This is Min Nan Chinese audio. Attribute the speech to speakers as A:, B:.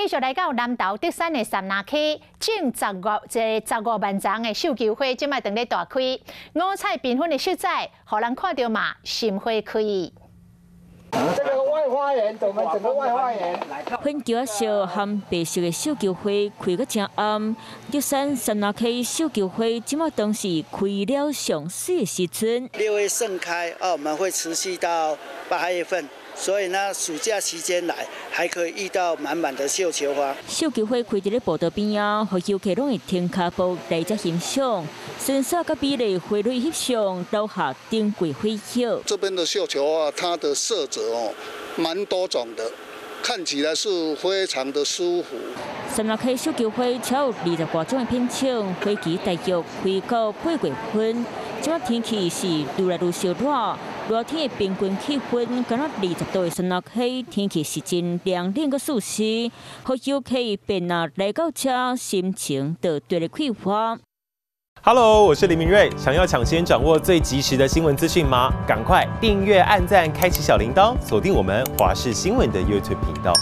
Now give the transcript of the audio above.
A: 繼續來到南投竹山的杉林溪，種15萬叢的繡球花，這擺正咧大開，五彩繽紛的色彩，予人看著嘛心花開。
B: 這個外花園，我們整個外花園。
C: 粉球色和白色的繡球花開閣真暗，竹山杉林溪繡球花這擺當是開了上媠的時陣。
D: 6月盛開，啊，我們會持續到8月份。所以呢，暑假期間來，還可以遇到滿滿的繡球花。
C: 繡球花開佇咧步道邊仔，予遊客攏會停跤步來遮欣賞。純粹佮美麗花蕊翕相，留下珍貴回憶。
E: 這邊的繡球花，它的色澤哦，蠻多種的，看起來是非常的舒服。
C: 杉林溪繡球花超有20外種的品種，花期大約開到8月份。這擺天氣是愈來愈燒熱，熱天的平均氣溫敢若20度的杉林溪，天氣是真涼冷閣舒適，予遊客便若來到遮，心情就綴咧開花。
F: Hello，我是林明瑞，想要搶先掌握最及時的新聞資訊嗎？趕快訂閱、按讚、開啟小鈴鐺，鎖定我們華視新聞的 YouTube 頻道。